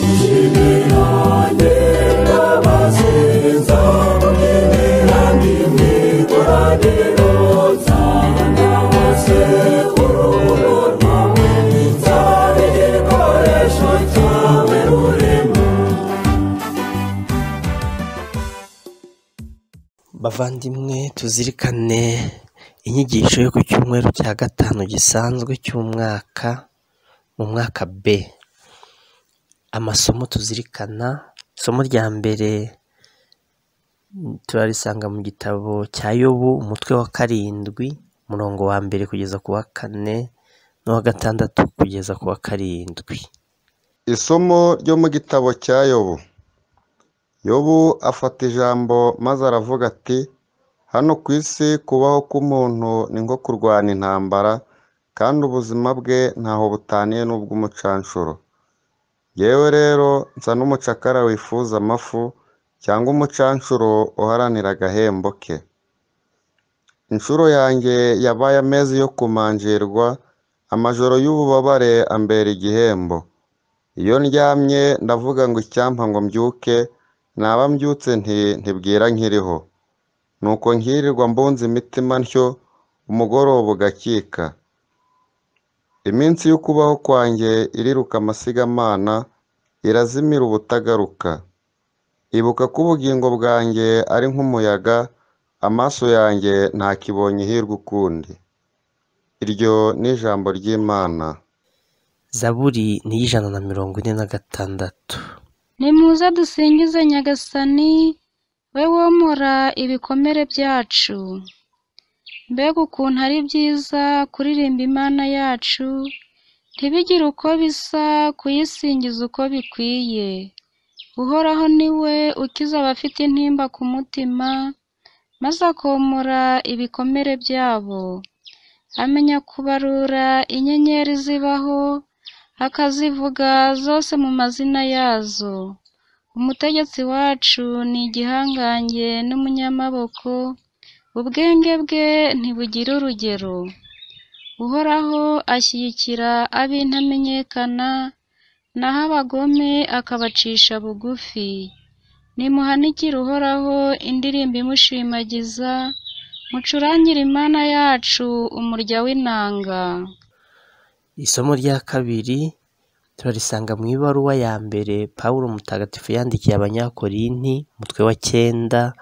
Nzagushimira nyir'imbabazi, nzakubyinira ndi mu ikoraniro, nzahamya hose urukundo rwawe, nzaba igikoresho cyawe rurema. Bavandimwe, tuzirikane inyigisho yo ku cyumweru cya gatanu gisanzwe cy'umwaka mu mwaka B. Amasomo tuzirikana, isomo rya mbere turarisanga mu gitabo cya Yobu, umutwe wa 7, umurongo wa 1 kugeza ku wa 4 n'uwa 6 kugeza ku wa 7. Isomo ryo mu gitabo cya Yobu. Yobu afata ijambo maze aravuga ati: hano ku isi kubaho k'umuntu ni nko kurwana intambara, kandi ubuzima bwe ntaho butaniye n'ubw'umucanshuro. Yewe rero nsa n'umucakara wifuza amafu, cyangwa umucanshuro uharanira agahembo ke. Inshuro yanjye yabaye amezi yo kumanjirwa, amajoro y'ububabare ambera igihembo. Iyo ndyamye ndavuga ngo icyampa ngo mbyuke, naba mbyutse nti ntibwira nkiriho. Nuko nkirirwa mbunze imitima ntyo, umugoroba ugakika. Iminsi y'ukubaho kwanjye iriruka amasigamana, irazimira ubutagaruka. Ibuka ko ubugingo bwanjye ari nk'umuyaga, amaso yanjye ntakibonye ihirwe ukundi. Iryo ni ijambo ry'Imana. Zaburi ni 146. Nimuze dusingize Nyagasani, we womora ibikomere byacu. Mbega ukuntu ari byiza kuririmba Imana yacu, ntibigire uko bisa kuyisingiza uko bikwiye. Uhoraho ni we ukiza abafite intimba ku mutima, maze akomora ibikomere byabo. Amenya kubarura inyenyeri zibaho, akazivuga zose mu mazina yazo. Umutegetsi wacu ni igihangange n'umunyamaboko, ubwenge bwe ntibugira urugero. Uhoraho ashyigikira ab'intamenyekana, naho abagome akabacisha bugufi. Nimuhanikire Uhoraho indirimbo imushimagiza, mucurangire Imana yacu umurya w'inanga. Isomo rya kabiri turarisanga mu ibaruwa ya mbere Pawulo Mutagatifu yandikiye Abanyakorinti, umutwe wa 9,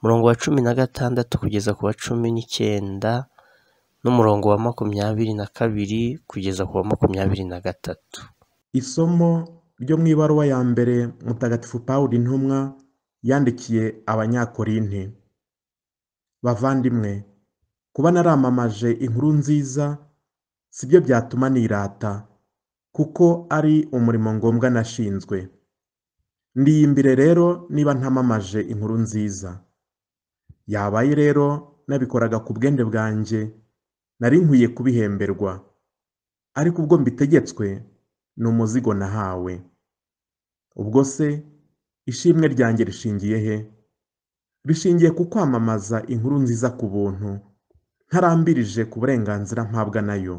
umurongo wa 16 kugeza ku wa 19 n'umurongo wa 22 kugeza ku wa 23. Isomo ryo mu ibaruwa ya mbere Mutagatifu Pawulo intumwa yandikiye Abanyakorinti. Bavandimwe, kuba naramamaje inkuru nziza sibyo byatuma nirata, kuko ari umurimo ngombwa nashinzwe. Ndiyimbire rero niba ntamamaje inkuru nziza. Yabaye rero nabikoraga ku bwende bwanjye, nari nkwiye kubihemberwa, ariko ubwo mbitegetswe ni umuzigo nahawe. Ubwo se ishimwe ryanjye rishingiye he? Rishingiye ku kwamamaza inkuru nziza ku buntu, ntarambirije ku burenganzira mpabwa nayo.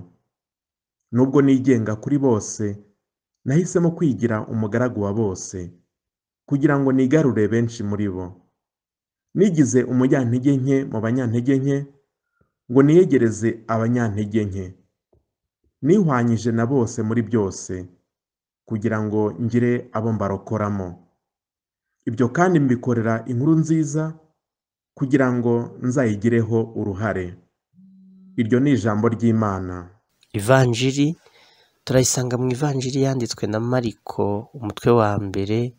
Nubwo nigenga kuri bose, nahisemo kwigira umugaragu wa bose, kugira ngo nigarure benshi muri bo. Nigize umunyantege nke mu banyantege nke, ngo niyegereze abanyantege nke. Nihwanyije na bose muri byose, kugira ngo ngire abo mbarokoramo. Ibyo kandi mbikorera inkuru nziza, kugira ngo nzayigireho uruhare. Iryo ni ijambo ry'Imana. Ivanjiri turayisanga mu Ivanjiri yanditswe na Mariko, umutwe wa 1,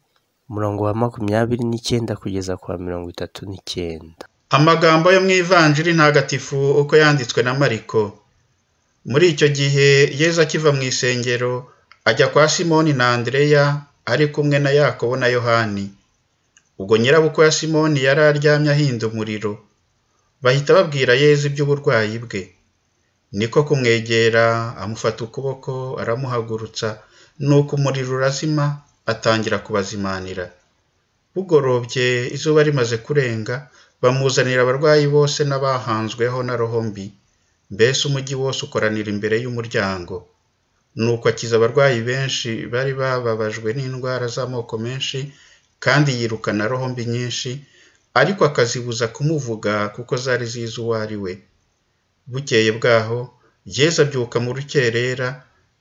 umurongo wa 29 kugeza ku wa 39. Amagambo yo mu Ivanjiri ntagatifu uko yanditswe na Mariko. Muri icyo gihe Yezu akiva mu isengero ajya kwa Simoni na Andereya ari kumwe na Yakobo na Yohani. Ubwo nyirabukwe wa Simoni yari aryamye ahinda umuriro, bahita babwira Yezu iby'uburwayi bwe. Niko kumwegera amufata ukuboko aramuhagurutsa, nuko umuriro urazima atangira kubazimanira. Bugorobye izuba rimaze kurenga, bamuzanira abarwayi bose n'abahanzweho na roho mbi. Mbese umujyi wose ukoranira imbere y'umuryango. Nuko akiza abarwayi benshi bari bababajwe n'indwara z'amoko menshi, kandi yirukana roho mbi nyinshi, ariko akazibuza kumuvuga kuko zari zizi uwo ari we. Bukeye bwaho, Yezu abyuka mu rukerera,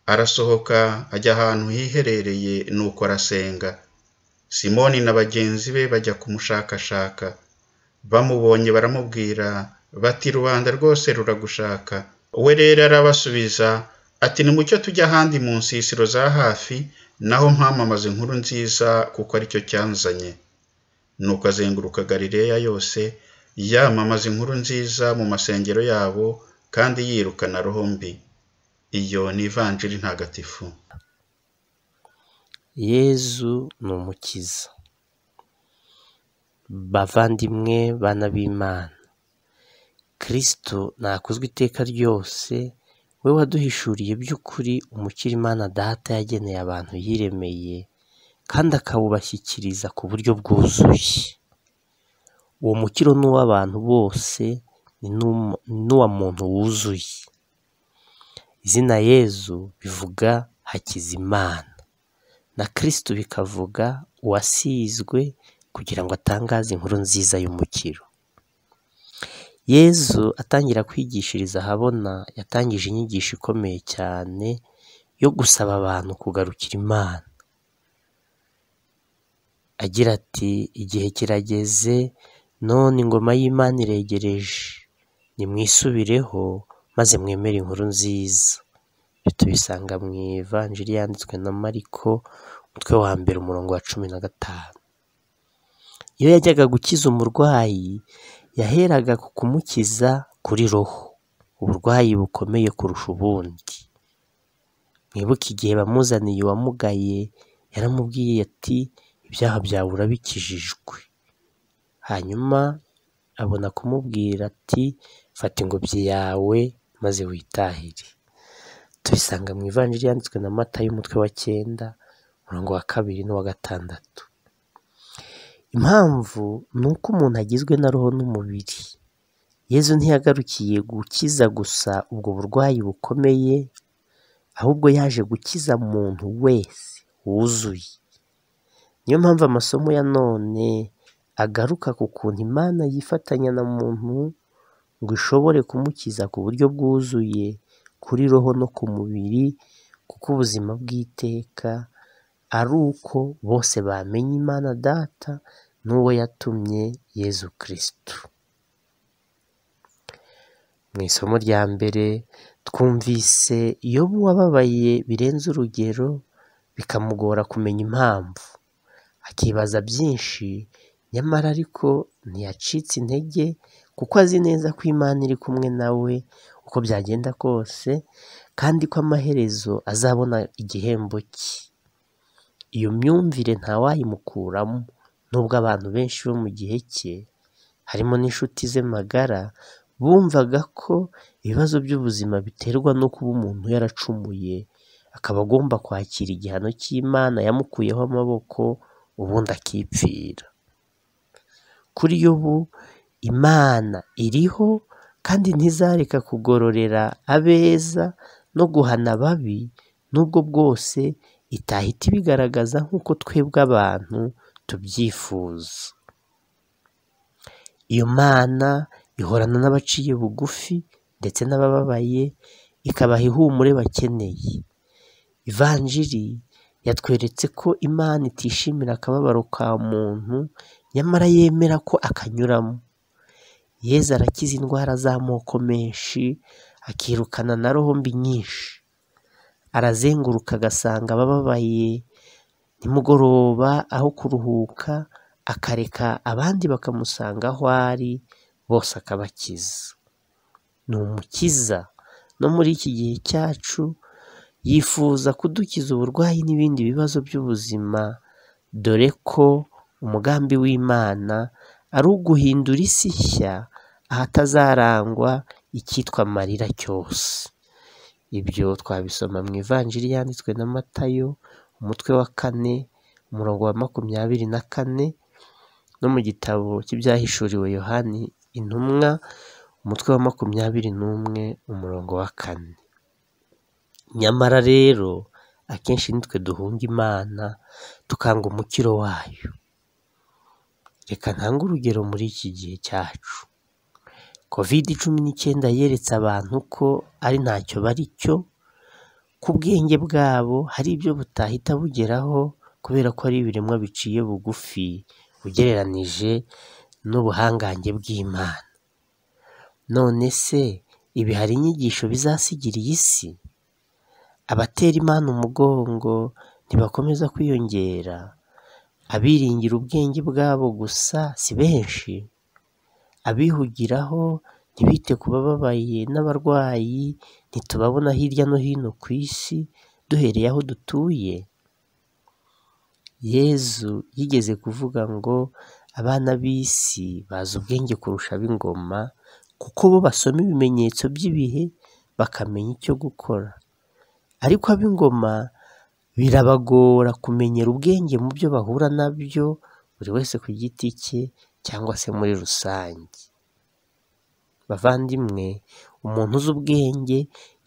arasohoka ajya ahantu hiherereye nuko arasenga. Simoni na bagenzi be bajya kumushakashaka. Bamubonye baramubwira bati rubanda rwose ruragushaka. We rero arabasubiza ati nimucyo tujye ahandi mu nsisiro za hafi, naho mpamamaza inkuru nziza kuko aricyo cyanzanye. Nuko azenguruka Galileya yose, yamamaza inkuru nziza mu masengero yabo kandi yirukana roho mbi. Iyo ni Ivanjiri ntagatifu. Yezu ni umukiza. Bavandimwe bana b'Imana, Kristo nakuzwe iteka ryose, we waduhishuriye by'ukuri umukiro Imana Data yageneye abantu yiremeye, kandi akawubashyikiriza ku buryo bwuzuye. Uwo mukiro ni uw'abantu bose, ni n'uwa muntu wuzuye. Izina Yezu bivuga Hakizimana, na Kristo bikavuga uwasizwe kugira ngo atangaze inkuru nziza y'umukiro. Yezu atangira kwigishiriza ahabona, yatangije inyigisho ikomeye cyane yo gusaba abantu kugarukira Imana. Agira ati igihe kirageze, none ingoma y'Imana iregereje, nimwisubireho maze mwemere inkuru nziza. Ibyo tubisanga mu Ivanjiri yanditswe na Mariko, umutwe wa 1 umurongo wa 15. Iyo yajyaga gukiza umurwayi, yaheraga ku kumukiza kuri roho, uburwayi bukomeye kurusha ubundi. Mwibuke igihe bamuzaniye uwamugaye, yaramubwiye ati ibyaha byawe urabikijijwe. Hanyuma abona kumubwira ati fata ingobyi yawe maze witahire. Tubisanga mu Ivanjiri yanditswe na Matayo umutwe wa 9 umurongo wa 2 n'uwa 6. Impamvu ni uko umuntu agizwe na roho n'umubiri. Yezu ntiyagarukiye gukiza gusa ubwo burwayi bukomeye, ahubwo yaje gukiza muntu wese wuzuye. Niyo mpamvu amasomo ya none agaruka ku kuntu Imana yifatanya na muntu ngo ishobore kumukiza ku buryo bwuzuye kuri roho no ku mubiri, kuko ubuzima bw'iteka ari uko bose bamenya Imana Data n'uwo yatumye Yezu Kristo. Mu isomo rya mbere twumvise Yobu wababaye birenze urugero, bikamugora kumenya impamvu, akibaza byinshi, nyamara ariko ntiyacitse intege kuko azi neza ko Imana iri kumwe nawe uko byagenda kose, kandi ko amaherezo azabona igihembo cye. Iyo myumvire ntawayimukuramo, nubwo abantu benshi bo mu gihe cye, harimo n'inshuti ze magara, bumvaga ko ibibazo by'ubuzima biterwa no kuba umuntu yaracumuye, akaba agomba kwakira igihano cy'Imana yamukuyeho amaboko, ubundi akipfira. Kuri Yobu, Imana iriho kandi ntizareka kugororera abeza no guhana ababi, nubwo bwose itahita ibigaragaza nk'uko twebwe abantu tubyifuza. Iyo Mana ihorana n'abaciye bugufi ndetse n'abababaye, ikabaha ihumure bakeneye. Ivanjiri yatweretse ko Imana itishimira akababaro ka muntu, nyamara yemera ko akanyuramo. Yezu arakiza indwara z'amoko menshi, akirukana na roho mbi nyinshi. Arazenguruka agasanga abababaye, nimugoroba aho kuruhuka akareka abandi bakamusanga aho ari, bose akabakiza. Ni umukiza no muri iki gihe cyacu, yifuza kudukiza uburwayi n'ibindi bibazo by'ubuzima, dore ko umugambi w'Imana ari uguhindura isi nshya ahatazarangwa icyitwa amarira cyose. Ibyo twabisoma mu Ivanjiri yanditswe na Matayo, umutwe wa 4 umurongo wa 24, no mu gitabo cy'ibyahishuriwe Yohani intumwa, umutwe wa 21 umurongo wa 4. Nyamara rero akenshi nitwe duhunga Imana tukanga umukiro wayo. Reka ntange urugero muri iki gihe cyacu. Covid-19 yeretse abantu ko ari ntacyo bari cyo, ku bwenge bwabo hari ibyo butahita bugeraho kubera ko ari ibiremwa biciye bugufi ugereranije n'ubuhangange bw'Imana. None se ibi hari inyigisho bizasigira iyi si? Abatera Imana umugongo ntibakomeza kwiyongera? Abiringira ubwenge bwabo gusa si benshi? Abihugiraho ntibite ku bababaye n'abarwayi ntitubabona hirya no hino ku isi duhereye aho dutuye? Yezu yigeze kuvuga ngo abana b'isi bazi ubwenge kurusha ab'ingoma, kuko bo basoma ibimenyetso by'ibihe bakamenya icyo gukora. Ariko ab'ingoma birabagora kumenyera ubwenge mu byo bahura nabyo, buri wese ku giti cye cyangwa se muri rusange. Bavandimwe, umuntu uzi ubwenge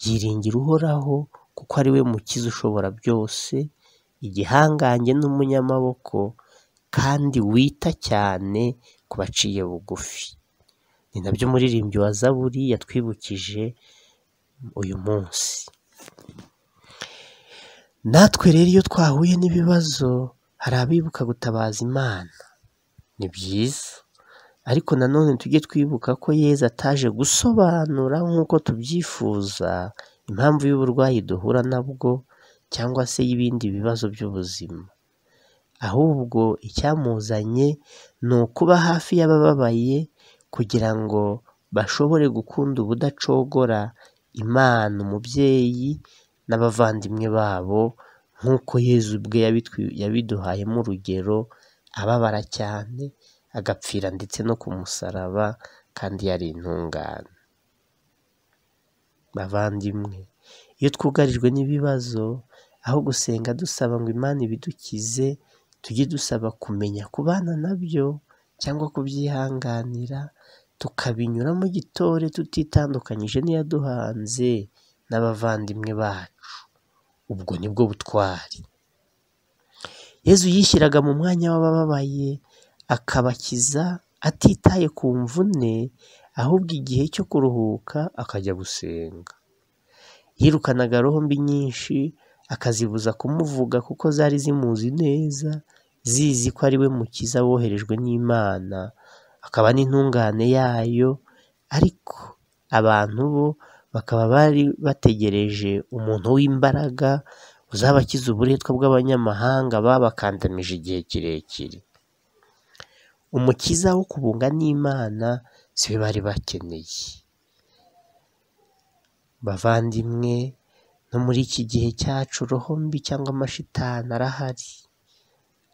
yiringira Uhoraho kuko ari we mukiza ushobora byose, igihangange n'umunyamaboko kandi wita cyane ku baciye bugufi. Ni nabyo umuririmbyi wa Zaburi yatwibukije uyu munsi. Natwe rero iyo twahuye n'ibibazo hari abibuka gutabaza Imana. Ni byiza, ariko nanone tujye twibuka ko Yezu ataje gusobanura nk'uko tubyifuza impamvu y'uburwayi duhura nabwo cyangwa se y'ibindi bibazo by'ubuzima. Ahubwo icyamuzanye ni ukuba hafi y'abababaye kugira ngo bashobore gukunda ubudacogora Imana umubyeyi n'abavandimwe babo, nk'uko Yezu ubwe yabiduhayemo urugero, ababara cyane agapfira ndetse no ku musaraba kandi yari intungane. Bavandimwe, iyo twugarijwe n'ibibazo, aho gusenga dusaba ngo Imana ibidukize, tujye dusaba kumenya kubana nabyo cyangwa kubyihanganira, tukabinyuramo gitore tutitandukanyije n'iyaduhanze n'abavandimwe bacu. Ubwo nibwo butwari. Yezu yishyiraga mu mwanya w'abababaye akabakiza atitaye ku mvune, ahubwo igihe cyo kuruhuka akajya gusenga. Yirukanaga roho mbi nyinshi akazibuza kumuvuga kuko zari zimuzi neza, zizi ko ari we mukiza woherejwe n'Imana, akaba n'intungane yayo, ariko abantu bo bakaba bari bategereje umuntu w'imbaraga uzabakiza uburetwa bw'abanyamahanga babakandamije igihe kirekire. Umukiza wo kubunga n'Imana si we bari bakeneye. Bavandimwe, no muri iki gihe cyacu roho mbi cyangwa amashitani arahari.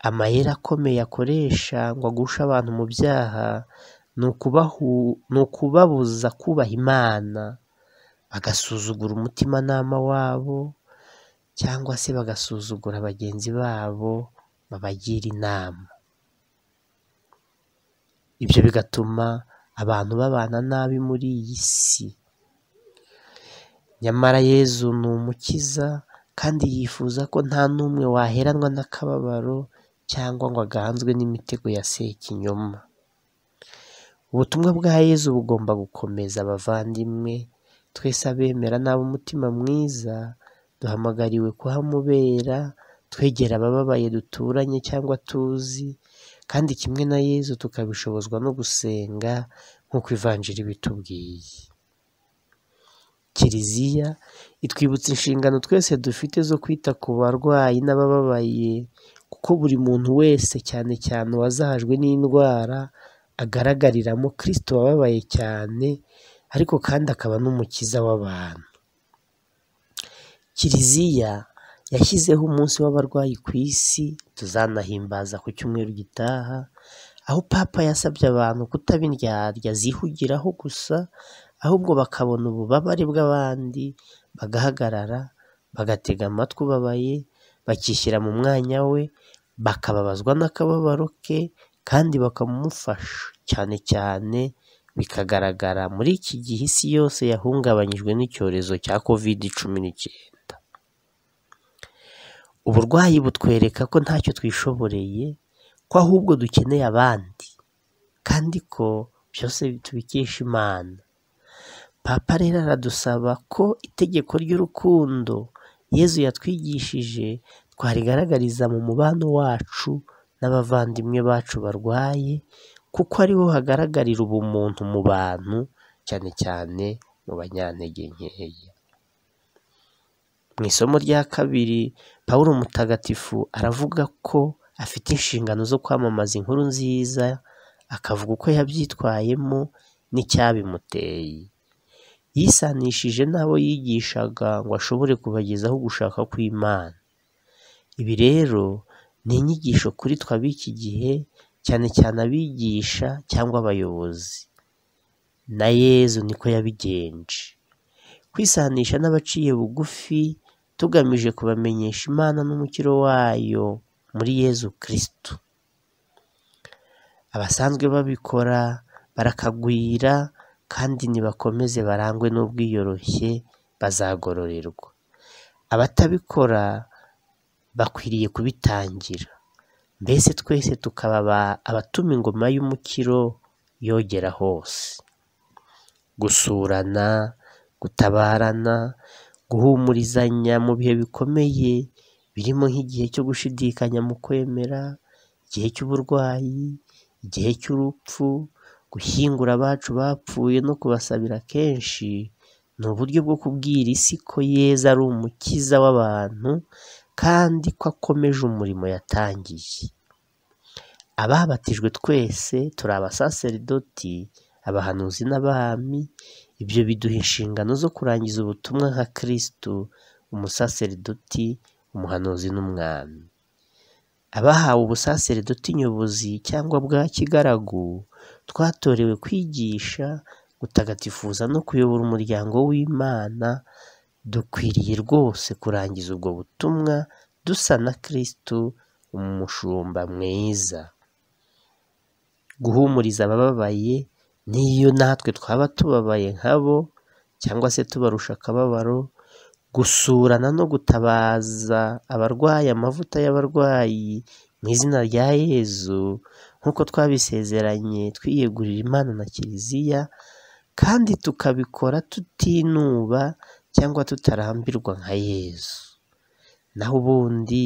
Amayeri akomeye akoresha ngo agushe abantu mu byaha ni ukubabuza kubaha Imana, bagasuzugura umutimanama wabo cyangwa se bagasuzugura bagenzi babo babagira inama. Ibyo bigatuma abantu babana nabi muri iyi si. Nyamara Yezu ni umukiza kandi yifuza ko nta n'umwe waheranwa n'akababaro cyangwa ngo aganzwe n'imitego ya Sekinyoma. Ubutumwa bwa Yezu bugomba gukomeza abavandimwe, twese abemera n'ab'umutima mwiza duhamagariwe kuhamubera, twegera abababaye duturanye cyangwa tuzi, kandi kimwe na Yezu tukabishobozwa no gusenga nk'uko Ivanjiri ibitubwiye. Kiliziya itwibutsa inshingano twese dufite zo kwita ku barwayi n'abababaye, kuko buri muntu wese cyane cyane uwazahajwe n'indwara agaragariramo Kristo wababaye cyane, ariko kandi akaba n'umukiza w'abantu. Kiliziya yashyizeho umunsi w'abarwayi ku isi tuzanahimbaza ku cyumweru gitaha, aho Papa yasabye abantu kutaba indyarya zihugiraho gusa, ahubwo bakabona ububabare bw'abandi, bagahagarara, bagatega amatwi ubabaye, bakishyira mu mwanya we, bakababazwa n'akababaro ke kandi bakamufasha, cyane cyane bikagaragara muri iki gihe isi yose yahungabanyijwe n'icyorezo cya Covid-19. Uburwayi butwereka ko ntacyo twishoboreye, ko ahubwo dukeneye abandi, kandi ko byose tubikesha Imana. Papa rero aradusaba ko itegeko ry'urukundo Yezu yatwigishije twarigaragariza mu mubano wacu n'abavandimwe bacu barwaye, kuko ariho hagaragarira ubumuntu mu bantu, cyane cyane mu banyantege nkeya. Mu isomo rya kabiri, Pawulo Mutagatifu aravuga ko afite inshingano zo kwamamaza inkuru nziza, akavuga uko yabyitwayemo n'icyabimuteye. Yisanishije n'abo yigishaga ngo ashobore kubagezaho ugushaka kw'Imana. Ibi rero ni inyigisho kuri twe ab'iki gihe, cyane cyane abigisha cyangwa abayobozi. Na Yezu niko yabigenje. Kwisanisha n'abaciye bugufi tugamije kubamenyesha Imana n'umukiro wayo muri Yezu Kristu. Abasanzwe babikora barakagwira, kandi nibakomeze barangwe n'ubwiyoroshye bazagororerwa. Abatabikora bakwiriye kubitangira. Mbese twese tukaba abatuma ingoma y'umukiro yogera hose. Gusurana, gutabarana, guhumurizanya mu bihe bikomeye birimo nk'igihe cyo gushidikanya mu kwemera, igihe cy'uburwayi, igihe cy'urupfu, gushyingura abacu bapfuye no kubasabira kenshi, ni uburyo bwo kubwira isi ko Yezu ari umukiza w'abantu kandi ko akomeje umurimo yatangiye. Ababatijwe twese turi abasaseridoti, abahanuzi n'abami, ibyo biduha inshingano zo kurangiza ubutumwa nka Kristu, umusaseridoti, umuhanuzi n'umwami. Abahawe ubusaseridoti nyobozi cyangwa bwa kigaragu, twatorewe kwigisha, gutagatifuza no kuyobora umuryango w'Imana, dukwiriye rwose kurangiza ubwo butumwa dusa na Kristu, umushumba mwiza. Guhumuriza abababaye, n'iyo natwe twaba tubabaye nkabo cyangwa se tubarusha akababaro, gusurana no gutabaza abarwayi amavuta y'abarwayi mu izina rya Yezu, nk'uko twabisezeranye twiyegurira Imana na Kiliziya, kandi tukabikora tutinuba cyangwa tutarambirwa nka Yezu. Naho ubundi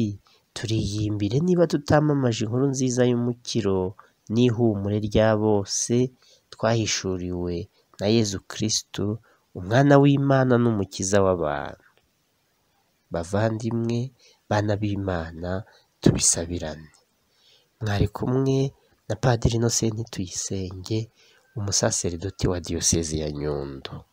turiyimbire niba tutamamaje inkuru nziza y'umukiro n'ihumure rya bose twahishuriwe na Yezu Kristu, Umwana w'Imana n'Umukiza w'abantu. Bavandimwe, bana b'Imana, tubisabirane. Mwari kumwe na Padiri Innocent Tuyisenge, umusaseridoti wa Diyosezi ya Nyundo.